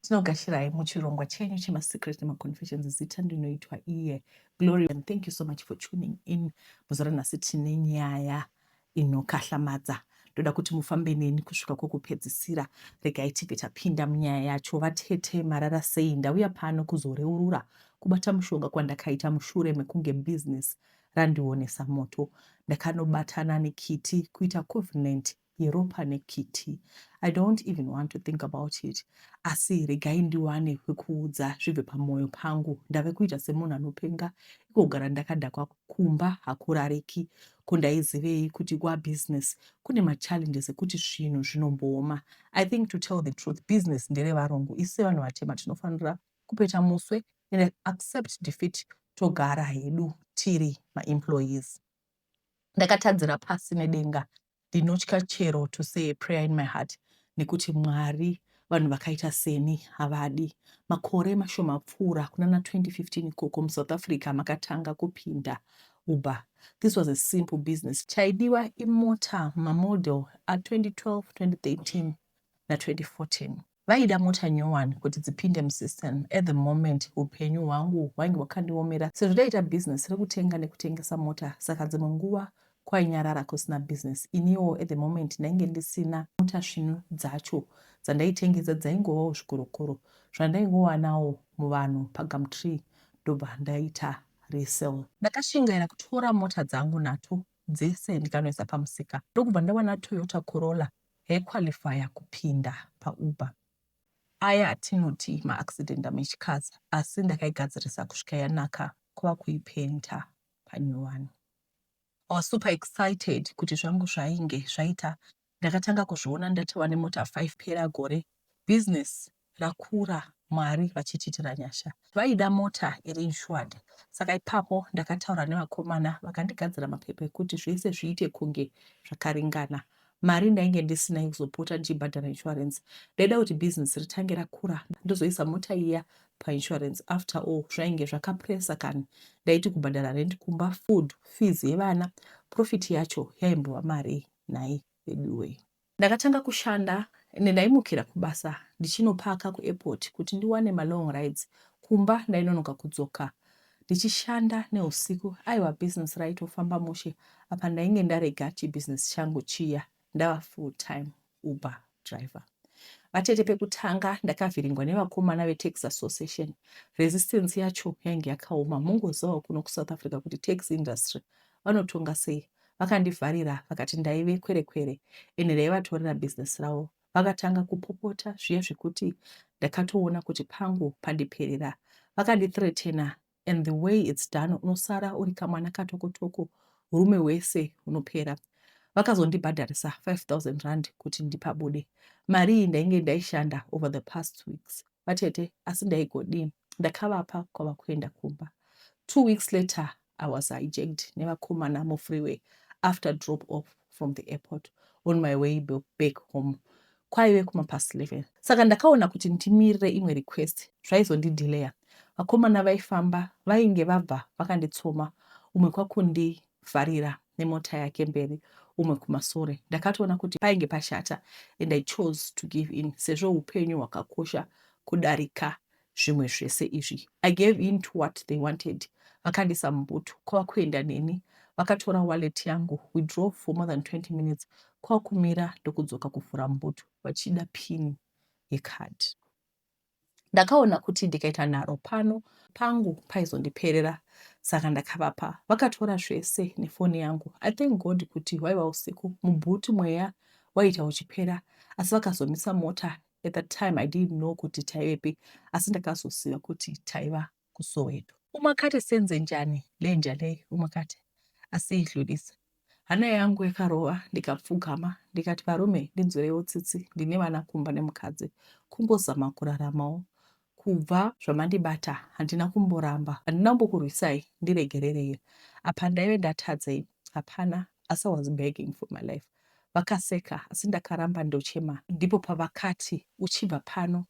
Tinogashirai muchirongwa chenyu chemasecret nemaconfessions. Zita ndinoitwa iye Glory, and thank you so much for tuning in. Muzuva ranhasi tine nyaya inokahlamadza. Ndoda kuti mufambe neni kusvika kwokupedzisira. Regai tibve tapinda munyaya yacho. Vatete, marara sei? Ndauya pano kuzoreurura kubata mushonga kwandakaita mushure mekunge business randionesa moto. Ndakanobatana nekiti kuita covenant yeropa nekiti. I don't even want to think about it, asi regai ndiwane wekuudza zvibve pamoyo pangu. Ndave kuita semunhu anopenga, iko kugara ndakadhakwa kumba hakurariki. Ko ndaizivei kuti kwabusiness kune machallenges ekuti zvinhu zvinombooma. I think to tell the truth, business nderevarungu. Isu sevanhu vatema tinofanira kupeta muswe and accept defeat, togara hedu tiri maemployees. Ndakatadzira pasi nedenga. Ndinotya chero to say a prayer in my heart nekuti Mwari vanhu vakaita seni havadi. Makore mashoma apfuura, kunana 2015 ikoko, muSouth Africa makatanga kupinda Uber. This was a simple business. Chaidiwa imota mamodel a2012, 2013 na2014. Vaida mota nyowani kuti dzipinde musystem. At the moment hupenyu hwangu hwainge hwakandiomera sezvo ndaita business rekutenga nekutengesa mota, saka dzimwe nguva kwainyarara kusina business. Iniwo at the moment ndainge ndisina mota svinu dzacho dzandaitengesa dzaingovawo zvikorokoro zvandaingowanawo muvanhu paGumtree ndobva ndaita resale. Ndakashingaira kutora mota dzangu nhatu dzese ndikanoisa pamusika ndokubva ndawana Toyota Corolla yaiqualifya kupinda paUber. Aya atinoti maaccident damage cars, asi ndakaigadzirisa kusvika yanaka kwava kuipenta panyowani. I was super excited kuti zvangu zvainge zvaita. Ndakatanga kuzviona ndatova nemota 5 pera gore business rakura, Mwari vachitiitira nyasha. Vaida mota iri insured, saka ipapo ndakataura nevakomana vakandigadzira mapepa ekuti zvese zviite kunge zvakaringana. Mari ndainge ndisina yekuzopota ndichibhadhara insurance. Ndaida kuti business ritange rakura ndozoisa mota iya painsurance. After all zvainge zvakapresa kani. Ndaiti kubhadhara rent kumba, food, fees yevana, profit yacho yaimbova marii nhai veduwee? Ndakatanga kushanda ende ndaimukira kubasa ndichinopaka kuairport kuti ndiwane malong rides. Kumba ndainonoka kudzoka ndichishanda neusiku. Aiwa business raitofamba mushe, apa ndainge ndarega chibusiness changu chiya ndava full time Uber driver. Vatete, pekutanga ndakavhiringwa nevakomana vetaxi association. Resistance yacho yainge yakaoma. Mongozivawo kuno kuSouth Africa kuti taxi industry vanotonga sei. Vakandivharira vakati ndaive kwerekwere ende ndaivatorera business ravo. Vakatanga kupopota zviya zvekuti ndakatoona kuti pangu pandiperera. Vakandithreatena, and the way it's done unosara uri kamwana katokotoko, urume hwese hunopera. Vakazondibhadharisa 5000 rand kuti ndipabude. Mari iyi ndainge ndaishanda over the past weeks, vatete, asi ndaigodii? Ndakavapa kwava kuenda kumba. 2 weeks later I was hijacked nevakomana mufreeway after drop off from the airport on my way back home. Kwaive kumapast 11, saka ndakaona kuti ndimirire imwe request zvaizondidelaya. Vakomana vaifamba vainge vabva vakanditsoma, umwe kwakundivharira nemota yake mberi, umwe kumasure. Ndakatoona kuti painge pashata and I chose to give in sezvo upenyu hwakakosha kudarika zvimwe zvese izvi. I gave in to what they wanted. Vakandisa muboot kwava kuenda neni. Vakatora wallet yangu. We drove for more than 20 minutes kwakumira ndokudzoka kuvhura muboot vachida pin yecard. Ndakaona kuti ndikaita nharo pano pangu paizondiperera, saka ndakavapa. Vakatora zvese nefoni yangu. I thank God kuti hwaiva usiku, muboot mweya waiita uchipera, asi vakazomisa mota. At that time I didn't know kuti taivepi, asi ndakazoziva kuti taiva kuSoweto. Umakati senze njani lenja le umakati asiyidlulise. Hana yangu yakarova, ndikapfugama ndikati, "Varume, ndinzwireiwo tsitsi, ndine vana kumba nemukadzi, kungozama kuraramawo. Kubva zvamandibata handina kumboramba, handina kumbokurwisai, ndiregererei. Apa ndaive ndatadzei? Hapana, asi I was begging for my life." Vakaseka, asi ndakaramba ndochema. Ndipo pavakati, "Uchibva pano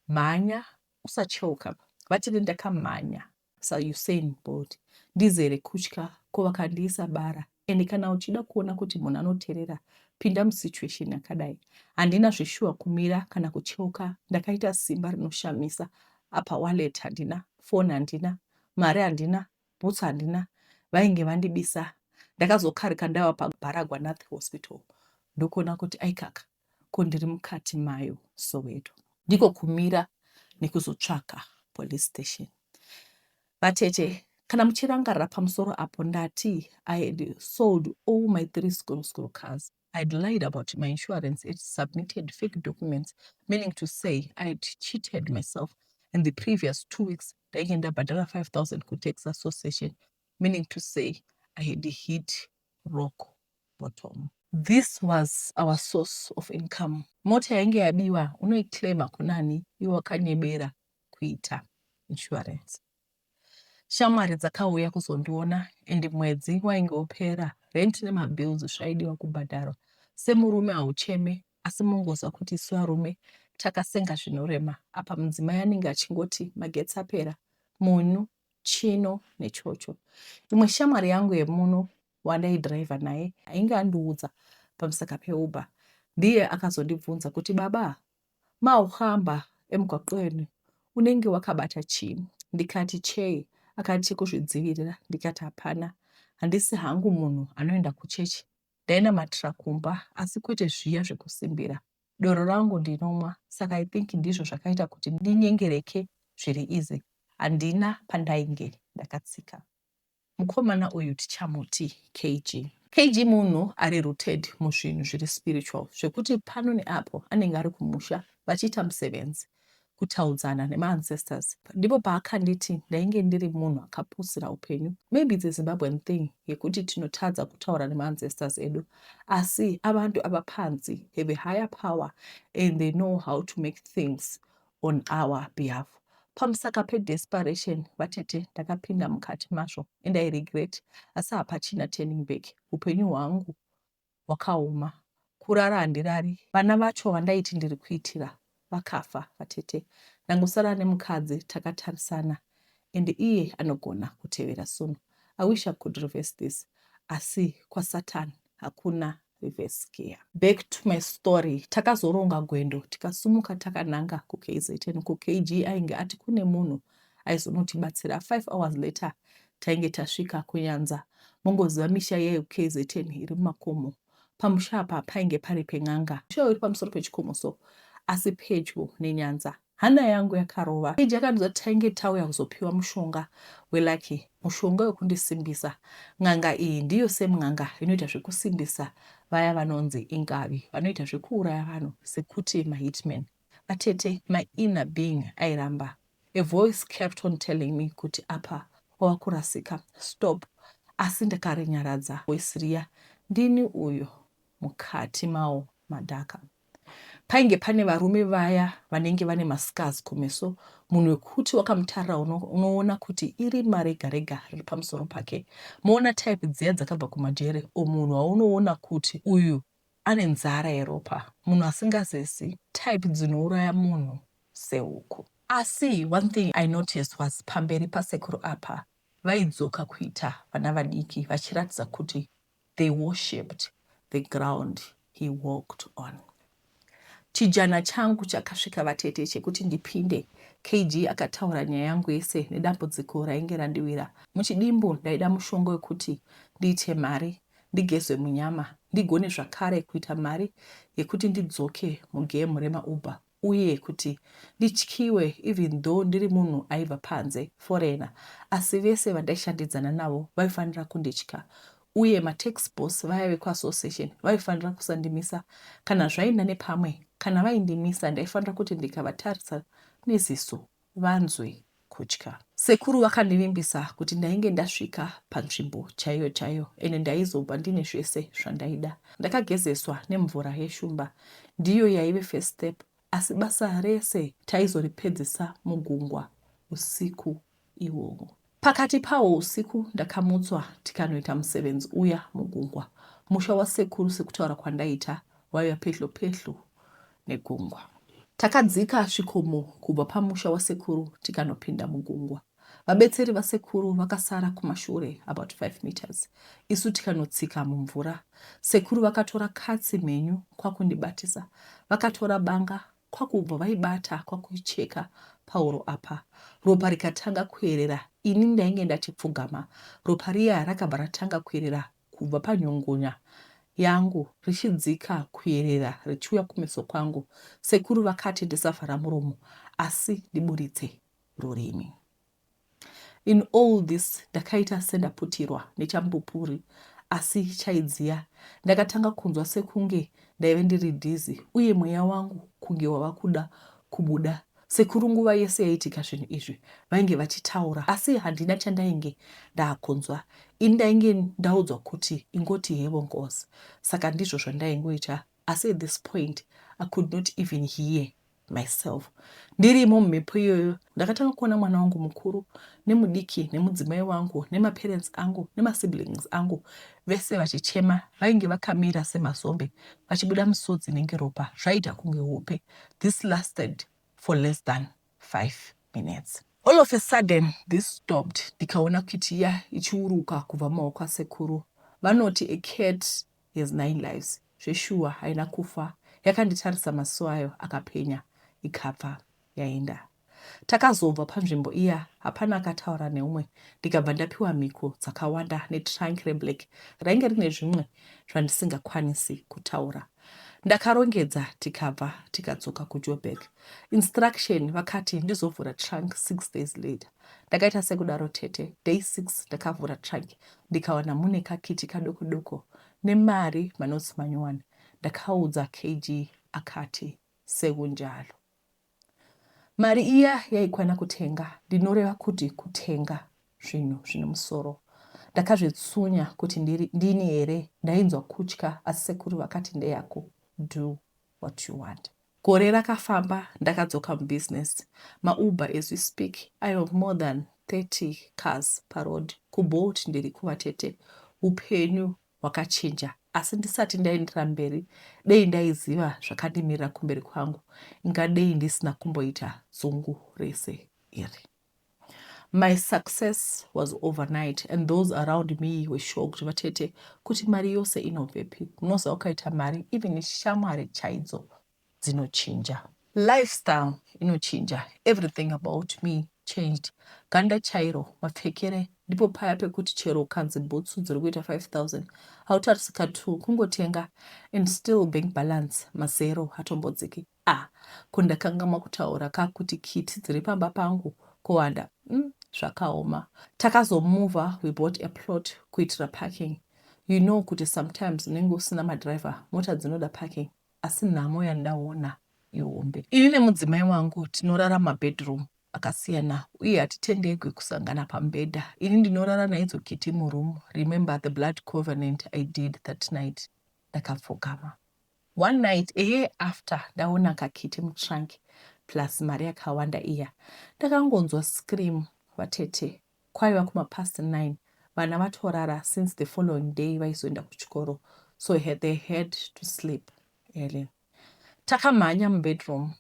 mhanya, usacheuka." Vatete, ndakamhanya saUsain Bolt ndizere kutya. Ko vakandiisa bara, ende kana uchida kuona kuti munhu anoteerera Pinda musituation yakadai. Handina zveshuwa kumira kana kucheuka ndakaita simba rinoshamisa apa wallet handina, phone handina, mari handina, bhutsu handina vainge vandibisa. Ndakazokarika ndava paBaragwanath Hospital ndokuona kuti aikaka ko ndiri mukati mayo Soweto. Ndiko kumira nekuzotsvaka police station. Vatete, kana muchirangarira pamusoro apo ndati I had sold all my 3 skuru skuru cars. I had lied about my insurance and submitted fake documents, meaning to say I had cheated myself and the previous 2 weeks ndainge ndabhadhara 5000 kutax association, meaning to say I had hit rock bottom. This was our source of income. Mota yainge yabiwa unoiclaima kunani iwe wakanyebera kuita insurance. Shamwari dzakauya kuzondiona and mwedzi wainge wopera rent nemabills zvaidiwa kubhadharwa. Semurume haucheme asi mongoziva kuti isu varume takasenga zvinorema apa mudzimai anenge achingoti magetsi apera, munyu, chino nechocho. Imwe shamwari yangu yemuno wandaidriver naye ainge andiudza pamusaka peUber ndiye akazondibvunza kuti baba mauhamba emugwaqweni unenge wakabata chii? Ndikati chei? Akati chekuzvidzivirira ndikati hapana. Handisi hangu munhu anoenda kuchechi ndainamatira kumba asi kwete zviya zvekusimbira. Doro rangu ndinomwa saka I think ndizvo zvakaita kuti ndinyengereke zviri easy. Handina pandainge ndakatsika. Mukomana uyu tichamuti KG. KG munhu ari rooted muzvinhu zviri spiritual zvekuti pano neapo anenge ari kumusha vachiita musevenzi kutaudzana nemaancestors. Ndipo paakanditi ndainge ndiri munhu akapusira upenyu. Maybe it's a Zimbabwean thing yekuti tinotadza kutaura nemaancestors edu asi abantu abaphansi have a higher power and they know how to make things on our behalf. Pamusaka pedesperation vatete ndakapinda mukati mazvo and I regret asi hapachina turning back. Upenyu hwangu hwakaoma. Kurara handirari. Vana vacho vandaiti ndiri kuitira vakafa vatete. Ndangosara nemukadzi takatarisana and iye anogona kutevera soon. I wish I could reverse this asi kwasatan hakuna reverse gear. Back to my story, takazoronga gwendo tikasumuka takananga kuKZN uko KG ainge ati kune munhu aizonotibatsira. 5 hours later tainge tasvika kuNyanza. Mongoziva misha iya yekuKZN iri mumakomo. Pamusha apa painge pari pen'anga. Musha uri pamusoro pechikomo so asi pedyo nenyanza. Hana yangu yakarova. KG akandiudza kuti tainge tauya kuzopiwa mushonga welucky, mushonga wekundisimbisa. N'anga iyi ndiyo same n'anga inoita zvekusimbisa vaya vanonzi inkabi, vanoita zvekuuraya vanhu sekuti mahitman. Vatete, my inner being airamba. A voice kept on telling me kuti apa wawakurasika, stop. Asi ndakarinyaradza voice riya, ndini uyo mukati mawo madhaka. Painge pane varume vaya vanenge vane mascars kumeso, munhu wekuti wakamutarira unoona kuti irima rega rega riri pamusoro pake. Moona type dziya dzakabva kumajere or munhu waunoona kuti uyu ane nzara yeropa, munhu asingazezi, type dzinouraya munhu sehuku. Asi one thing I noticed was pamberi pasekuru apa vaidzoka kuita vana vadiki vachiratidza kuti they worshipped the ground he walked on. Chijana changu chakasvika vatete chekuti ndipinde. KG akataura nyaya yangu yese nedambudziko rainge randiwira. Muchidimbu ndaida mushonga wekuti ndiite mari, ndigezwe munyama, ndigone zvakare kuita mari yekuti ndidzoke mugame remaUber uye kuti ndityiwe even though ndiri munhu aibva panze, foreigner, asi vese vandaishandidzana navo vaifanira kunditya uye matax boss vaya vekuassociation vaifanira kusandimisa kana zvaenda nepamwe kana vaindimisa ndaifanira kuti ndikavatarisa neziso vanzwe kutya. Sekuru vakandivimbisa kuti ndainge ndasvika panzvimbo chaiyo chaiyo ende ndaizobva ndine zvese zvandaida. Ndakagezeswa nemvura yeshumba ndiyo yaive first step asi basa rese taizoripedzisa mugungwa usiku ihwohwo. Pakati pahwo usiku ndakamutswa tikanoita musevenzi uya mugungwa. Musha wasekuru sekutaura kwandaita waiva pedyo pedyo negungwa. Takadzika zvikomo kubva pamusha wasekuru tikanopinda mugungwa. Vabetseri vasekuru vakasara kumashure about 5 meters isu tikanotsika mumvura. Sekuru vakatora katsi mhenyu kwakundibatisa. Vakatora banga kwakubva vaibata kwakuicheka pahuro apa. Ropa rikatanga kuerera ini ndainge ndachipfugama. Ropa riya rakabva ratanga kuerera kubva panyongonya yangu richidzika kuyerera richiuya kumeso kwangu. Sekuru vakati ndisavhara muromo asi ndiburitse rurimi. In all this ndakaita sendaputirwa nechambupuri asi chaidziya. Ndakatanga kunzwa sekunge ndaive ndiri dizzy uye mweya wangu kunge wava kuda kubuda. Sekuru nguva yese yaiitika zvinhu izvi vainge vachitaura asi handina chandainge ndaakunzwa. Ini ndainge ndaudzwa kuti ingoti hevo nkosi saka ndizvo zvandaingoita asi at this point I could not even hear myself. Ndirimo mumhepo iyoyo ndakatanga kuona mwana wangu mukuru nemudiki nemudzimai wangu nemaparents angu nemasiblings angu vese vachichema vainge vakamira semazombe vachibuda misodzi inenge ropa zvaiita kunge hope. This lasted for less than 5 minutes. All of a sudden this stopped ndikaona kiti iya ichiuruka kubva mumaoko asekuru. Vanoti a cat has nine lives zveshuwa haina kufa yakanditarisa maziso ayo akapenya ikabva yaenda. Takazobva panzvimbo iya hapana akataura neumwe ndikabva ndapiwa mhiko dzakawanda netrunk reblack rainge rine zvimwe zvandisingakwanisi kutaura. Ndakarongedza tikabva tikadzoka kuJoburg. Instruction vakati ndizovhura trunk six days later. Ndakaita sekudaro tete. Day six ndakavhura trunk ndikawana mune kakiti kadoko doko nemari manotes manyowani. Ndakaudza KG akati sekunjalo. Mari iya yaikwana kutenga, ndinoreva kuti kutenga zvinhu zvine musoro. Ndakazvitsunya kuti ndiri, ndini here ndainzwa kutya asi sekuru vakati ndeyako do what you want. Gore rakafamba ndakadzoka mubusiness maUber as we speak I have more than 30 cars paroad kuBolt ndiri kuvatete hupenyu hwakachinja asi ndisati ndaendera mberi dei ndaiziva zvakandimirira kumberi kwangu ingadei ndisina kumboita dzungu rese iri. My success was overnight and those around me were shocked vatete kuti mari yose inobvepi. Munoziva ukaita mari even shamwari chaidzo dzinochinja. Lifestyle inochinja, everything about me changed. Ganda chairo, mapfekere, ndipo paya pekuti chero ukanzi bhutsu dziri kuita 5000 hautarisi ka2 kungotenga and still bank balance mazero hatombodziki. Ah ko ndakangamwa kutaura ka kuti kiti dziri pamba pangu kuwanda mm, zvakaoma. Takazomover we bought a plot kuitira parking. You know kuti sometimes unenge usina madriver mota dzinoda parking asi nhamo yandaona ihombe. Ini nemudzimai wangu tinorara mumabedroom akasiyana uye hatitendegwi kusangana pamubhedha. Ini ndinorara naidzo kiti muroom. Remember the blood covenant I did that night ndakapfugama. One night a year after ndaona kakiti mutrunk plus mari yakawanda iya ndakangonzwa scream vatete kwaiva kumapast 9 vana vatorara since the following day vaizoenda kuchikoro so they had to sleep early. Takamhanya mubedroom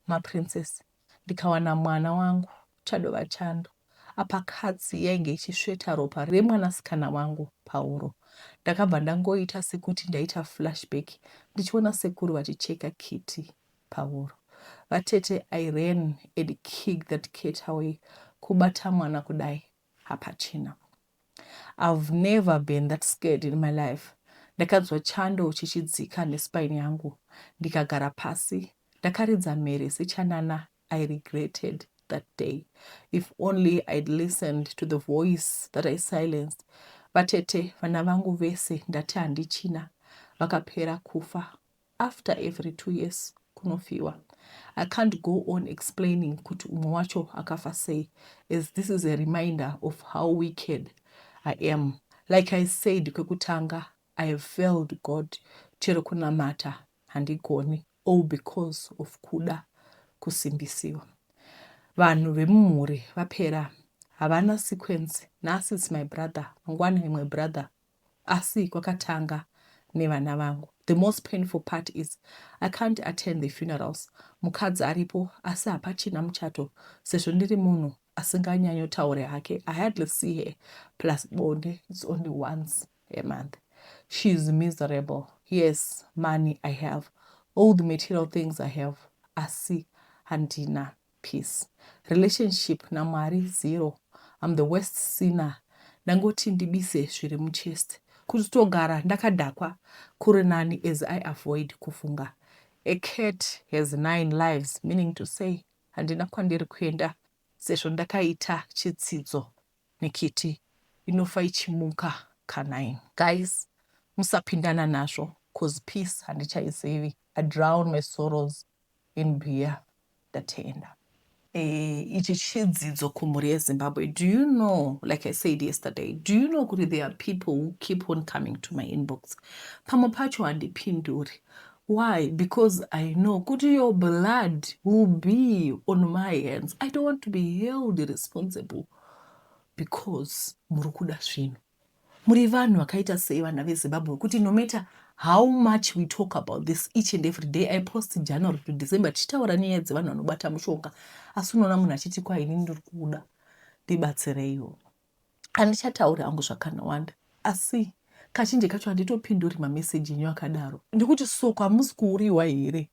maPrincess ndikawana mwana wangu chadova chando apa katsi yainge ichisveta ropa remwanasikana wangu pahuro. Ndakabva ndangoita sekuti ndaita flashback ndichiona sekuru vachicheka kiti pahuro. Vatete I ran and kicked that cat away kubata mwana kudai hapachina. I've never been that scared in my life. Ndakanzwa chando chichidzika nespine yangu ndikagara pasi. Ndakaridza mhere sechanana. I regretted that day. If only I'd listened to the voice that I silenced. Vatete, vana vangu vese ndati handichina. Vakapera kufa after every 2 years kunofiwa. I can't go on explaining kuti umwe wacho akafa sei as this is a reminder of how wicked I am. Like I said kwekutanga, I have failed God chero kunamata handigoni all because of kuda kusimbisiwa. Vanhu vemumhuri vapera havana sequence nhasi it's my brother mangwana imwe brother asi kwakatanga nevana vangu. The most painful part is I can't attend the funerals. Mukadzi aripo asi hapachina muchato sezvo ndiri munhu. asinganyanyotaure hake. I hardly see her plus bonde it's only once a month. She is miserable. Yes, money I have. All the material things I have. Asi handina peace. Relationship naMwari zero. I'm the worst sinner. Ndangoti ndibise zviri muchest. Kutogara ndakadhakwa kuri nani as I avoid kufunga. A cat has nine lives meaning to say handina kwandiri kuenda sezvo ndakaita chitsidzo nekiti inofa ichimuka ka9. Guys musapindana nazvo coz peace handichaizivi I drown my sorrows in beer ndatenda. Eh, ichi chidzidzo kumhuri yeZimbabwe. Do you know, like I said yesterday, do you know kuti there are people who keep on coming to my inbox? Pamwe pacho handipinduri. Why? Because I know kuti your blood will be on my hands. I don't want to be held responsible because muri kuda zvinhu. Muri vanhu vakaita sei vana veZimbabwe kuti no matter how much we talk about this each and every day, I post January to December tichitaura nyaya dzevanhu vanobata mushonga, asi unoona munhu achiti kwa ini ndiri kuda ndibatsireiwo. Handichatauri hangu zvakanawanda, asi kazhinji kacho handitopinduri mameseji enyu akadaro. Ndikuti soko hamusi kuuriwa here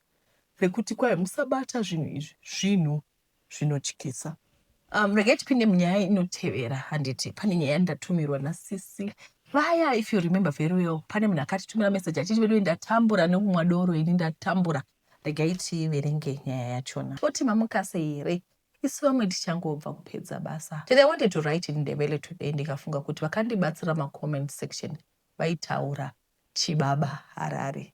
rekuti kwai musabata zvinhu izvi, zvinhu zvinotyisa. Regai tipinde munyaya inotevera handiti pane nyaya yandatumirwa nasisi vaya if you remember very well pane munhu akatitumira message achiti veduwe ndatambura nekumwa doro ini ndatambura regai tiverenge nyaya yachona toti mamukase here isu vamwe tichangobva kupedza basa Today I wanted to write in Ndebele today ndikafunga kuti vakandibatsira macomment section vaitaura chibaba Harare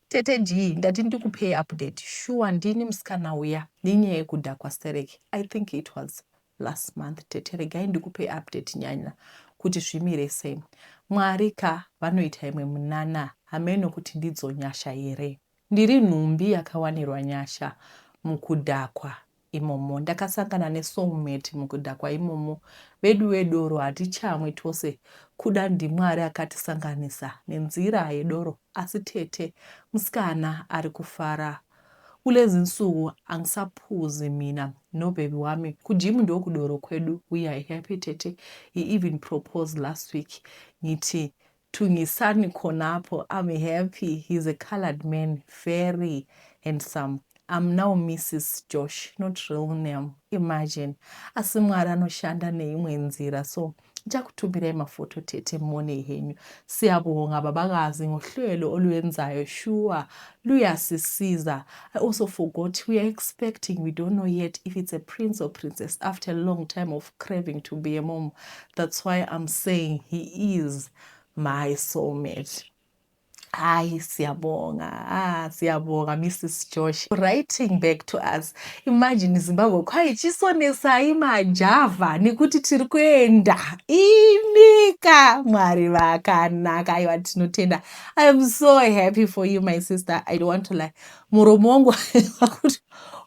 Tete G ndati ndikupei update shuwa ndini musikana uya nenyaya yekudhakwa stereki I think it was last month tete regai ndikupei update nyanya kuti zvimire sei Mwari ka vanoita imwe munana hameno kuti ndidzo nyasha here. Ndiri nhumbi yakawanirwa nyasha mukudhakwa imomo. Ndakasangana nesoulmate mukudhakwa imomo. Veduwe doro hatichamwi tose kuda ndiMwari akatisanganisa nenzira yedoro asi tete musikana ari kufara kulezinsuku angisaphuzi mina nobaby wami kugym ndokudoro kwedu we are happy tete he even proposed last week ngithi Tungisani khonapho I'm happy he's a coloured man very handsome I'm now Mrs Josh not real name imagine asi Mwari anoshanda neimwe nzira so ndichakutumirai mafoto tete muone henyu siyabonga babakazi ngohlelo oluyenzayo shuwa luyasisiza I also forgot we are expecting we don't know yet if it's a prince or princess after a long time of craving to be a mom that's why I'm saying he is my soulmate hayi siyabonga ah siyabonga Mrs Josh writing back to us imagine Zimbabwe kwaichisonesai majavha nekuti tiri kuenda imika Mwari vakanaka aiwa tinotenda I am so happy for you my sister I don't want to lie muromo wangu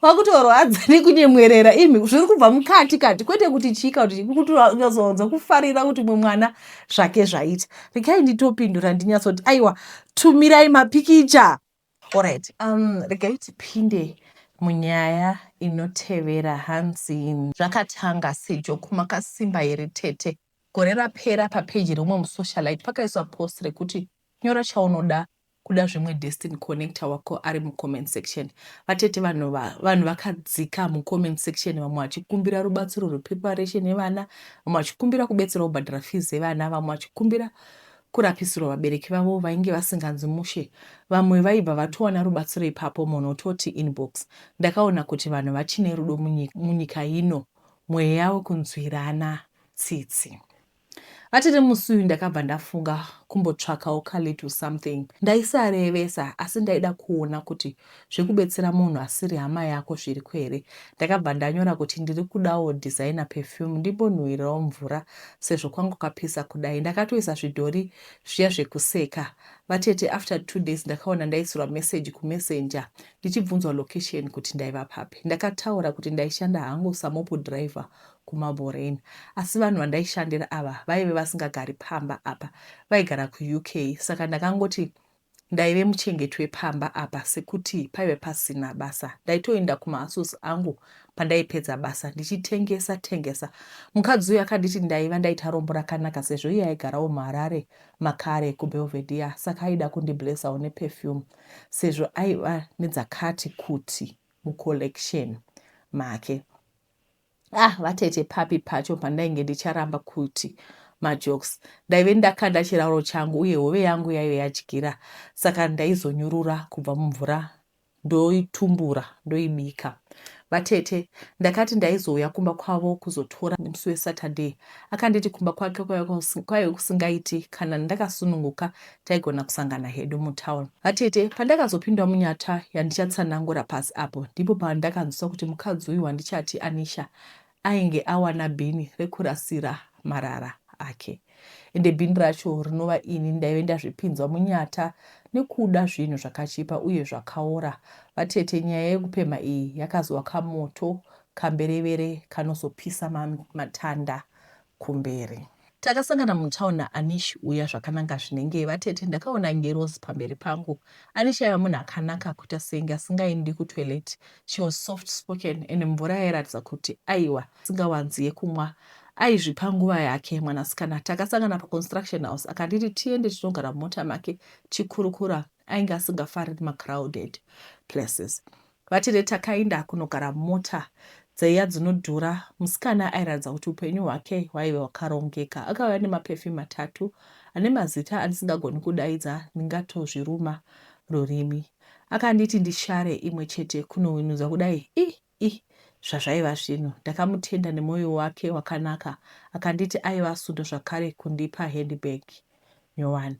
wakutorwadza nekunyemwerera imi zviri kubva mukati kati kwete kuti chika kuti kutonyatsonzwa kufarira kuti mumwe mwana zvake zvaita regai nditopindura ndinyatsoti aiwa tumirai mapikicha Alright, regai tipinde munyaya inotevera hanzi zvakatanga sejoku makasimba here tete gore rapera papeji reumwe musocialite pakaiswa post rekuti nyora chaunoda kuda zvimwe Destiny connector wako ari mucomment section vatete vanhu vanhu vakadzika mucomment section vamwe vachikumbira rubatsiro rwepreparation yevana vamwe vachikumbira kubetserwa kubhadhara fees yevana vamwe vachikumbira kurapisirwa vabereki vavo vainge vasinganzwi mushe vamwe vaibva vatowana rubatsiro ipapo munhu ototi inbox ndakaona kuti vanhu vachine rudo munyika ino mweya wekunzwirana tsitsi Vatete musi uyu ndakabva ndafunga kumbotsvakawo ka little something. Ndaisarevesa asi ndaida kuona kuti zvekubetsera munhu asiri hama yako zviriko here. Ndakabva ndanyora kuti ndiri kudawo designer perfume ndimbonhuwirirawo mvura sezvo kwangu kwapisa kudai. Ndakatoisa zvidhori zviya zvekuseka. Vatete after 2 days ndakaona ndaisirwa message kumessenger ndichibvunzwa location kuti ndaiva papi. Ndakataura kuti ndaishanda hangu samopu driver kuMabelreign asi vanhu vandaishandira ava vaive vasingagari pamba apa vaigara kuUK saka ndakangoti Ndaive muchengeti wepamba apa sekuti paive pasina basa. Ndaitoenda kumahustles angu pandaipedza basa ndichitengesa tengesa. Mukadzi uyu akanditi ndaiva ndaita rombo rakanaka sezvo iye aigarawo muHarare makare kuBelvedere saka aida kundiblessawo neperfume sezvo aiva nedzakati kuti mucollection make. Ah vatete papi pacho pandainge ndicharamba kuti majokes. Ndaive ndakanda chirauro changu uye hove yangu yaive yadyira saka ndaizonyurura kubva mumvura ndoitumbura ndoibika. Vatete ndakati ndaizouya kumba kwavo kuzotora musi weSaturday. Akanditi kumba kwake kwaive kusingaiti kana ndakasununguka taigona kusangana hedu mutown. Vatete, pandakazopindwa munyatwa yandichatsanangura pasi apo ndipo pandakanzwiswa kuti mukadzi uyu wandichati Anisha ainge awana bhini rekurasira marara ake. Ende bhini racho rinova ini ndaive ndazvipinzwa munyata nekuda zvinhu zvakachipa uye zvakaora. Vatete, nyaya yekupemha iyi yakazova kamoto kamberevere kanozopisa matanda kumberi. Takasangana mutown na Anish uya zvakananga zvinenge vatete ndakaona ngerozi pamberi pangu. Anish aiva munhu akanaka kuita senge asingaendi kutoilet. She was soft spoken and mvura yairatidza kuti aiwa asingawanzi yekumwa. Aizvipa nguva yake mwanasikana. Takasangana paconstruction house akanditi tiende tinogara mumota make tikurukura ainge asingafariri macrowded places. Vatete takainda kunogara mota dzaiya dzinodhura musikana airatidza kuti upenyu hwake hwaive hwakarongeka. Akauya nemaperfume matatu ane mazita andisingagoni kudaidza ndingatozviruma rurimi. Akanditi ndishare imwe chete kunohwinudza kudai ih ih zvazvaiva zvinhu. Ndakamutenda nemoyo wake wakanaka akanditi aiva asunda zvakare kundipa handbag nyowani.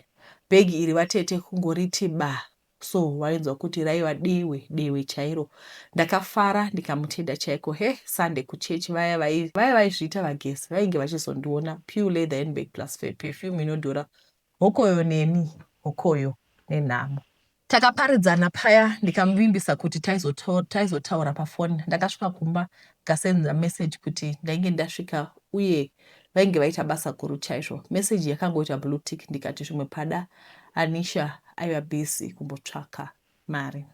Bhegi iri vatete kungoriti ba so wainzwa kuti raiva dewe dewe chairo ndakafara ndikamutenda chaiko he Sunday kuchurch vaya vaya vaizviita vagesi vainge vachizondiona pure leather handbag plus perfume inodhura hokoyo neni hokoyo nenhamo Takaparidzana paya ndikamuvimbisa kuti taizotaura pafoni. Ndakasvika kumba ndikasenda message kuti ndainge ndasvika uye vainge vaita basa guru chaizvo. Message yakangoita blue tick ndikati zvimwe pada Anisha aiva busy kumbotsvaka mari.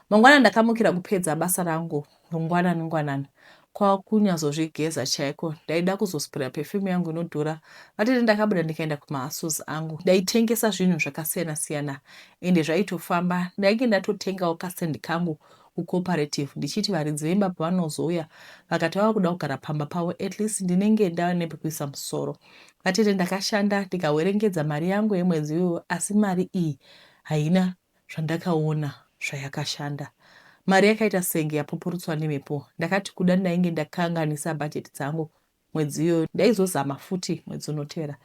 Mangwana ndakamukira kupedza basa rangu rungwanani ngwanani kwakunyazozvigeza chaiko. Ndaida kuzospreya perfume yangu inodhura. Vatete ndakabuda ndikaenda kumahustles angu. Ndaitengesa zvinhu zvakasiyana siyana ende zvaitofamba. Ndainge ndatotengawo kastand kangu kucooperative ndichiti varidzi vemba pavanozouya vakati vava kuda kugara pamba pavo at least ndinenge ndava nepekuisa musoro. Vatete ndakashanda ndikawerengedza mari yangu yemwedzi iyoyo asi mari iyi haina zvandakaona zvayakashanda. Mari yakaita senge yapupurutswa nemhepo. Ndakati kuda ndainge ndakanganisa budget dzangu mwedzi iyoyo ndaizozama futi mwedzi unotevera.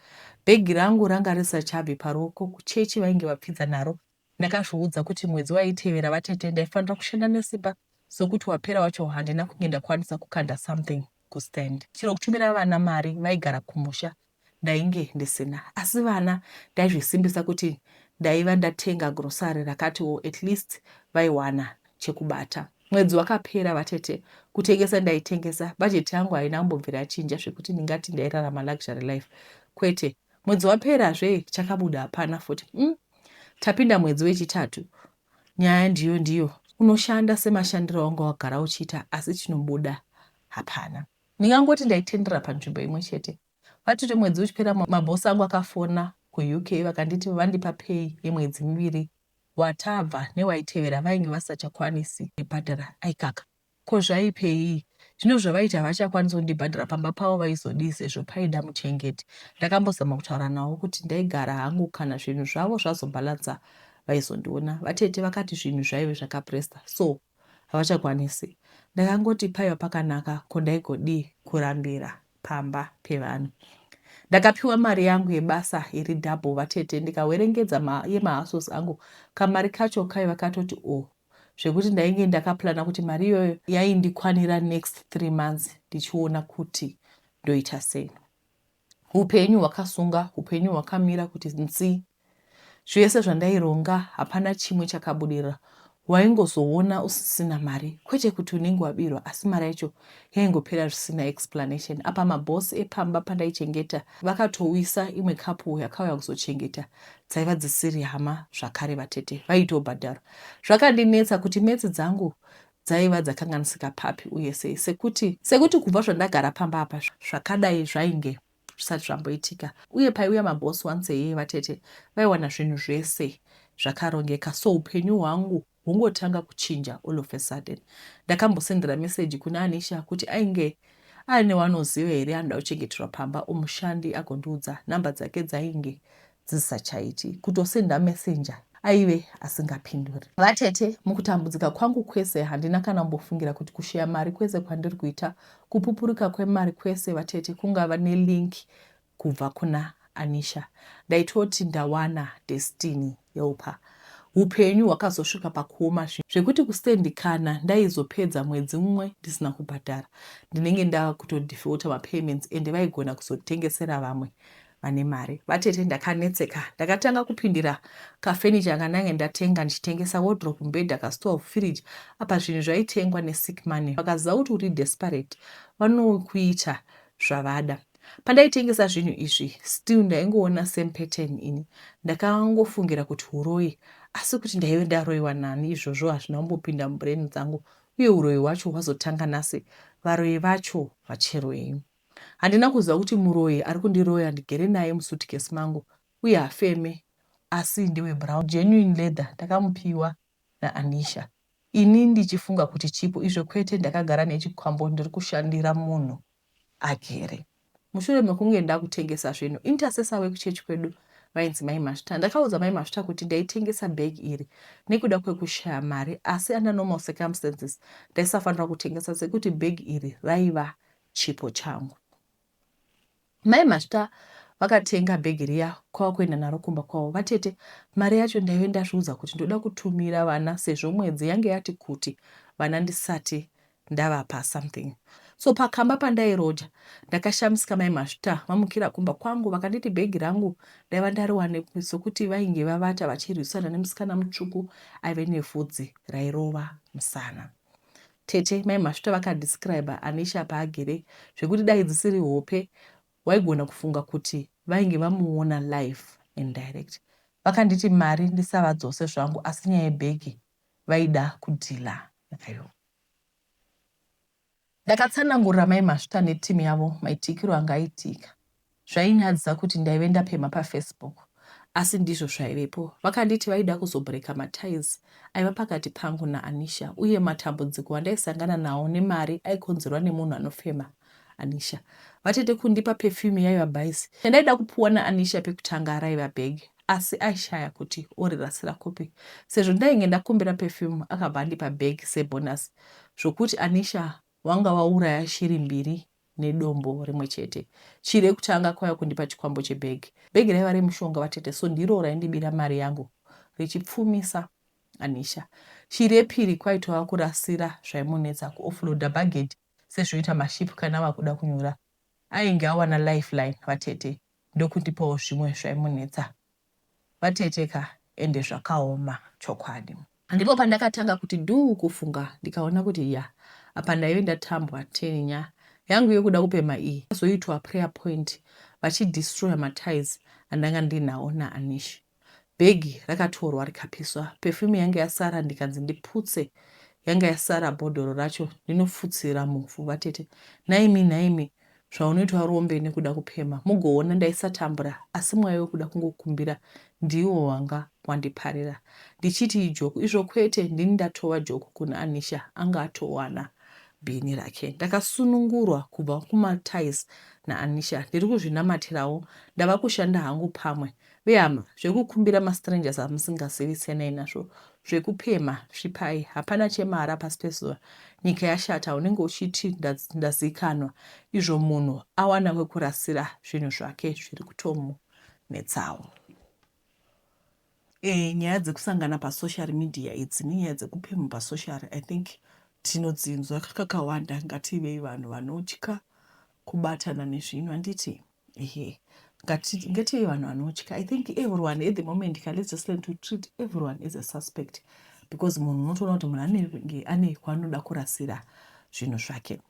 Bhegi rangu ranga risachabvi paruoko kuchechi vainge vapfidza naro Ndakazviudza kuti mwedzi waitevera vatete ndaifanira kushanda nesimba sokuti wapera wacho handina kunge ndakwanisa kukanda something kustand. Chero kutumira vana mari vaigara kumusha ndainge ndisina asi vana ndaizvisimbisa kuti ndaiva ndatenga grocery rakatiwo at least vaiwana chekubata. Mwedzi wakapera vatete kutengesa ndaitengesa budget yangu haina kumbobvira yachinja zvekuti ndingati ndairarama luxury life kwete. Mwedzi wapera zve chakabuda hapana futi mm. Tapinda mwedzi wechitatu nyaya ndiyo ndiyo unoshanda semashandiro awanga wagara uchiita asi chinobuda hapana. Ndingangoti ndaitendera panzvimbo imwe chete. Vatete mwedzi uchipera maboss angu akafona kuUK vakanditi vandipa pay yemwedzi miviri watabva newaitevera vainge vasisachakwanisi kubhadhara aikaka. Ko zvaipei? Zvino zvavaiti havachakwanisi kundibhadhara pamba pavo vaizodii sezvo paida muchengeti. Ndakambozama kutaura navo kuti ndaigara hangu kana zvinhu zvavo zvazobhalansa vaizondiona. Vatete vakati zvinhu zvaive zvakapresta so havachakwanisi. Ndakangoti paiva pakanaka ko ndaigodii kurambira pamba pevanhu. Ndakapiwa mari yangu yebasa iri double vatete ndikawerengedza ma, yemahustles angu kamari kacho kaiva katoti o oh, zvekuti ndainge ndakaplana kuti mari iyoyo yaindikwanira next 3 months ndichiona kuti ndoita sei. Hupenyu hwakasunga, hupenyu hwakamira kuti nzi. Zvese zvandaironga hapana chimwe chakabudirira. Waingozoona usisina mari kwete kuti unenge wabirwa asi mari yacho yaingopera zvisina explanation. Apa maboss epamba pandaichengeta vakatouisa imwe couple yakauya kuzochengeta dzaiva dzisiri hama zvakare vatete vaitobhadharwa. Zvakandinetsa kuti maths dzangu dzaiva dzakanganisika papi uye sei sekuti sekuti kubva zvandagara pamba apa zvakadai zvainge zvisati zvamboitika uye paiuya maboss once a year vatete vaiwana zvinhu zvese zvakarongeka so upenyu hwangu hwongotanga kuchinja all of a sudden. Ndakambosendera message kuna Anisha kuti ainge aine wanoziva here anoda kuchengeterwa pamba omushandi agondiudza number dzake dzainge dzisachaiti kutosenda messenger aive asingapinduri. Vatete, mukutambudzika kwangu kwese handina kana kumbofungira kuti kusheya mari kwese kwandiri kuita, kupupurika kwemari kwese vatete kungava nelink kubva kuna Anisha. Ndaitoti ndawana destiny helper. Hupenyu hwakazosvika pakuoma zvekuti kustand kana ndaizopedza mwedzi mumwe ndisina kubhadhara ndinenge ndava kutodefaulter mapayments ende vaigona kuzotengesera vamwe vane mari. Vatete ndakanetseka. Ndakatanga kupindira kafurniture kandange ndatenga ndichitengesa wardrobe, mubhedha, kastove, fridge apa zvinhu zvaitengwa nesick money. Vakaziva kuti uri desperate vanokuita zvavada. Pandaitengesa zvinhu izvi still ndaingoona same pattern ini. Ndakangofungira kuti huroyi asi kuti ndaive ndaroyiwa nani izvozvo hazvina kumbopinda mubrain dzangu uye huroyi hwacho hwazotanga nhasi varoyi vacho vacherwei. Handina kuziva kuti muroyi ari kundiroya ndigere naye musuitcase mangu uye hafeme asi ndewe brown genuine leather ndakamupiwa naAnisha ini ndichifunga kuti chipo izvo kwete ndakagara nechikwambo ndiri kushandira munhu agere. Mushure mekunge ndakutengesa zvinhu intercessor wekuchurch kwedu vainzi Mai Mazvita ndakaudza Mai Mazvita kuti ndaitengesa bag iri nekuda kwekushaya mari asi under normal circumstances ndaisafanira kutengesa sekuti bag iri raiva chipo changu. Mai Mazvita vakatenga bhegi riya kwava kuenda naro kumba kwavo. Vatete, mari yacho ndaive ndazviudza kuti ndoda kutumira vana sezvo mwedzi yange yati kuti vana ndisati ndavapa something. So pakamba pandairoja ndakashamisika mai Mazvita vamukira kumba kwangu vakanditi bhegi rangu ndaiva ndariwanepi sokuti vainge vavata vachirwisana nemusikana mutsvuku aive nevhudzi rairova musana. Tete mai Masvita vakadescriber Anisha paagere zvekuti dai dzisiri hope waigona kufunga kuti vainge vamuona live and direct. Vakanditi mari ndisavadzose zvangu asi nyaya yebhegi vaida kudealer nayo. Ndakatsanangurira mai Masvita neteam yavo maitikiro anga aitika. Zvainyadzisa kuti ndaive ndapemha pafacebook asi ndizvo zvaivepo. Vakanditi vaida kuzobreaker maties aiva pakati pangu naAnisha uye matambudziko andaisangana nawo nemari aikonzerwa nemunhu anofema Anisha. Vatete kundipa perfume yaiva bhaisi yandaida kupuwa naAnisha pekutanga raiva bag asi aishaya kuti orirasira kupi sezvo ndainge ndakumbira perfume akabva andipa bag sebonus zvokuti Anisha wanga wauraya shiri mbiri nedombo rimwe chete. Chiri yekutanga kwaiva kundipa chikwambo chebhegi. Bhegi raiva remushonga vatete so ndiro raindibira mari yangu richipfumisa Anisha. Shiri yepiri kwaitova kurasira zvaimunetsa kuoffloader baggage sezvinoita maship kana ava kuda kunyura. Ainge awana lifeline vatete ndokundipawo zvimwe zvaimunetsa. Vatete ka ende zvakaoma chokwadi. Ndipo pandakatanga kuti dhuu kufunga ndikaona kuti ya apa ndaive ndatambwa tenya yangu yekuda kupemha iyi yazoitwa prayer point vachidestroyer maties andanga ndinawo naAnish. Bhegi rakatorwa rikapiswa, perfume yanga yasara ndikanzi ndiputse yanga yasara bhodhoro racho ndinofutsira muvhu vatete. Nhaimi nhaimi Zvaunoitwa rombe nekuda kupemha mugoona ndaisatambura asi mweya wekuda kungokumbira ndiwo wanga wandiparira ndichiti ijoku izvo kwete ndini ndatova joku kuna Anisha anga atowana bhini rake. Ndakasunungurwa kubva kumaties naAnisha ndiri kuzvinamatirawo ndava kushanda hangu pamwe Vehama, zvekukumbira mastrangers amusingazivi siyanai nazvo. Zvekupemha svipai. Hapana chemahara pasi pezuva. Nyika yashata unenge uchiti ndazikanwa izvo munhu awana kwekurasira zvinhu zvake zviri kutomunetsawo. E, nyaya dzekusangana pasocial media idzi nenyaya dzekupemha pasocial I think tinodzinzwa kakawanda. Ngativei vanhu vanotya kubatana nezvinhu handiti? Ehe, ngative vanhu vanotya. I think everyone at the moment ka, let's just learn to treat everyone as a suspect. Because munhu unotoona kuti munhu anenge ane kwaanoda kurasira zvinhu zvake.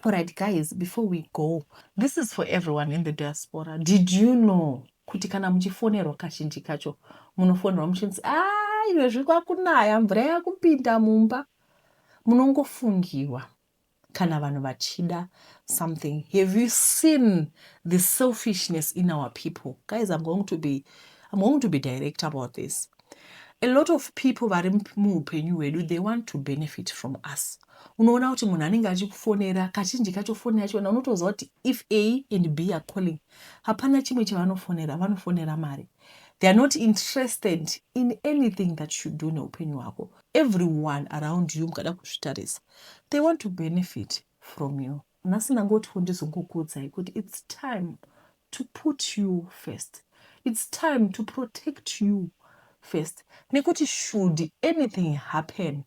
Alright guys, before we go, this is for everyone in the diaspora. Did you know kuti kana muchifonerwa kazhinji kacho munofonerwa muchinzi ah, izvezvi kwakunaya, mvura yakupinda mumba. Munongofungiwa kana vanhu vachida something. Have you seen the selfishness in our people? Guys, I'm going to be direct about this. A lot of people vari muupenyu hwedu, they want to benefit from us. Unoona kuti munhu anenge achikufonera, kazhinji kacho foni yachona unotoziva kuti if A and B are calling, hapana chimwe chavanofonera, vanofonera mari. They are not interested in anything that should do neupenyu hwako. Everyone around you, mukada kuzvitarisa, they want to benefit from you. Nhasi ndangotiwo ndizongokuudzai kuti it's time to put you first. It's time to protect you first. Nekuti should anything happen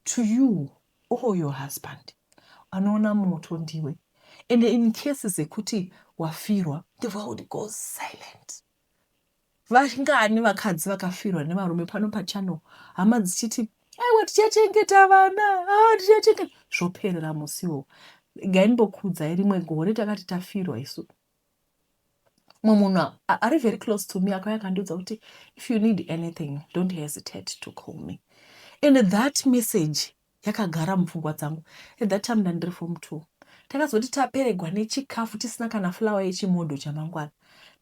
to you or your husband, anoona moto ndiwe. And in cases ekuti wafirwa, the world goes silent. Vangani vakadzi vakafirwa nevarume pano pachannel, hama dzichiti aiwa tichachengeta vana, ah, tichachengeta, zvoperera musiwo. Regai ndimbokuudzai, rimwe gore takati tafirwa isu, mumwe munhu ari very close to me akauya akandiudza kuti if you need anything, don't hesitate to call me. And that message yakagara mupfungwa dzangu. At that time ndandiri form 2. Takazoti taperegwa nechikafu, tisina kana fulawa yechimodho chamangwana,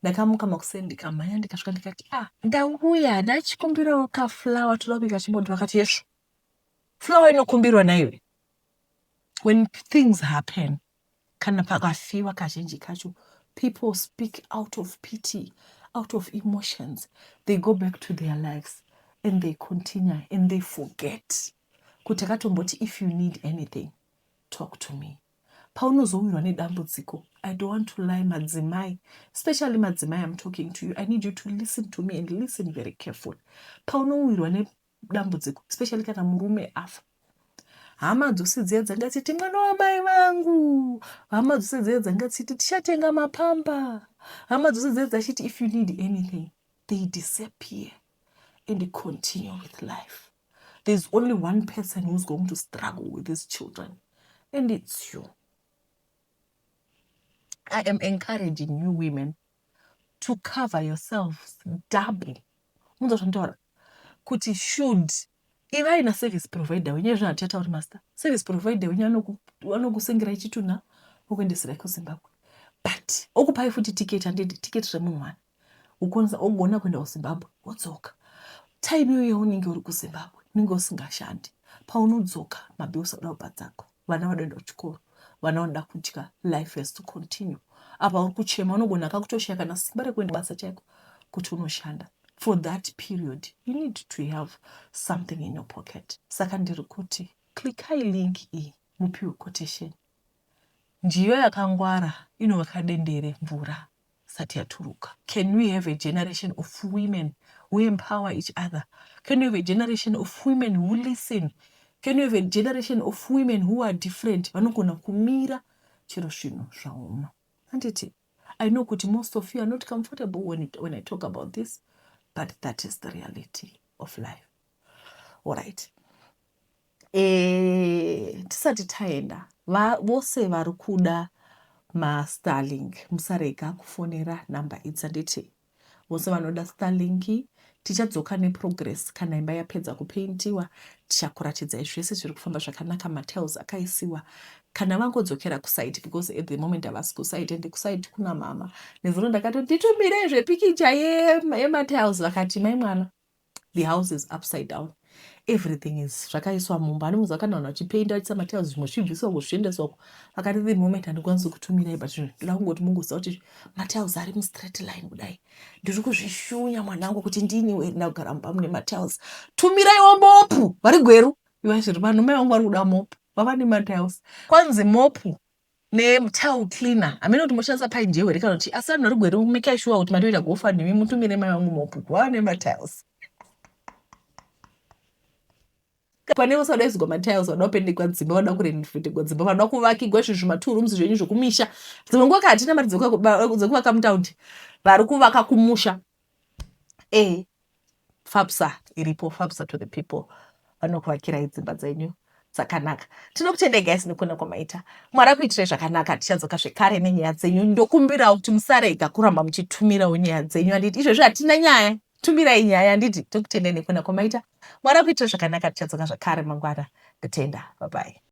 ndakamuka makuseni, ndikamhanya, ndikasvika, ndikati, "Ah, ndauya ndachikumbirawo kafulawa, toda kubika chimodho." Vakati, "Yesvo, fulawa inokumbirwa naiwe?" When things happen, kana pakafiwa, kazhinji kacho people speak out of pity, out of emotions. They go back to their lives and they continue and they forget kuti akatomboti, "If you need anything, talk to me." Paunozowirwa nedambudziko, I don't want to lie, madzimai, especially madzimai, I'm talking to you, I need you to listen to me and listen very carefully. Paunowirwa nedambudziko, especially kana murume afa, hama dzose dziya dzanga dziti, "Mwana wamai vangu," hama dzose dziya dzanga dziti, "Tichatenga mapamba," hama dzose dziya dzachiti, "If you need anything," they disappear and continue with life. There's only one person who's going to struggle with these children, and it's you. I am encouraging you women to cover yourselves double. Munzwa zvanditaura kuti should ivai naservice provider wenyu. Ezvino hatichatauri master service provider wenyu anokusengerai chitunha, okuendeserai kuZimbabwe, but okupai futi tiketi. Handidi tiketi remunhu wani ukwanisa ogona kuenda kuZimbabwe, wodzoka. Time iyoyo yaunenge uri kuZimbabwe, unenge usingashandi. Paunodzoka, mabills anoda kubhadharwa, vana vanoenda kuchikoro, vana vanoda kudya. Life has to continue. Apa uri kuchema, unogona kakutoshaya kana simba rekuenda basa chaiko kuti unoshanda. For that period you need to have something in your pocket. Saka ndiri kuti klikai link iyi, mupiwe quotation. Njiyo yakangwara inovaka dendere mvura isati yaturuka. Can we have a generation of women who empower each other? Can we have a generation of women who listen? Can we have a generation of women who are different, vanogona kumira chero zvinhu zvaoma? Handiti I know kuti most of you are not comfortable when I talk about this, but that is the reality of life. Alright, tisati taenda, vose vari kuda maStarlink, musarega kufonera namba idzi. Handiti vose vanoda Starlink, tichadzoka neprogress kana imba yapedza kupeintiwa. Tichakuratidzai zvese zviri kufamba zvakanaka, matiles akaisiwa, kana vangodzokera kusite, because at the moment havasi kusite, ende kusite kuna mama. Nezuro ndakati, "Nditumirei zvepikicha yematiles." Vakati, "Mai mwana, the house is upside down, everything is zvakaiswa mumba." Anomuziva kana vanhu vachipeinda, vachiisa matiles, zvimwe zvichibviswa uko, zvichiendeswa uko. Vakati, "The moment handikwanisi kutumirai, but ndoda kungoti mungoziva kuti matiles ari mustraight line kudai. Ndiri kuzvishunya mwanangu kuti ndini wenda kugara mumba mune matiles. Tumiraiwo mopu." Vari Gweru iva zviri vanhu, mai vangu vari kuda mopu, vava nematiles. Kwanzi mopu netile cleaner. Hamene kuti moshandisa painjewo here kana kuti, asi vanhu vari Gweru, make sure kuti matoita GoFundMe, mutumire mai vangu mopu, vava nematiles. Pane vose vada kuisirwa matiles, vada kupendekwa dzimba, vada kurenovategwa dzimba, vanoda kuvakigwa izvo zvima2 rooms zvenyu zvokumisha. Dzimwe nguva ka hatina mari dzekuvaka mutaundi, vari kuvaka kumusha, e FAFSA iripo. FAFSA to the people. Vanokuvakirai dzimba dzenyu dzakanaka. Tinokutendai guys nekuona kwamaita. Mwari akuitirai zvakanaka. Tichadzoka zvekare nenyaya dzenyu. Ndokumbirawo kuti musarega kuramba muchitumirawo nyaya dzenyu handiti izvezvi hatina nyaya. Tumirai nyaya handiti. Tokutendai nekuona kwamaita. Mwari akuitirai zvakanaka. Tichadzoka zvakare mangwana. Ndatenda. Bye bye.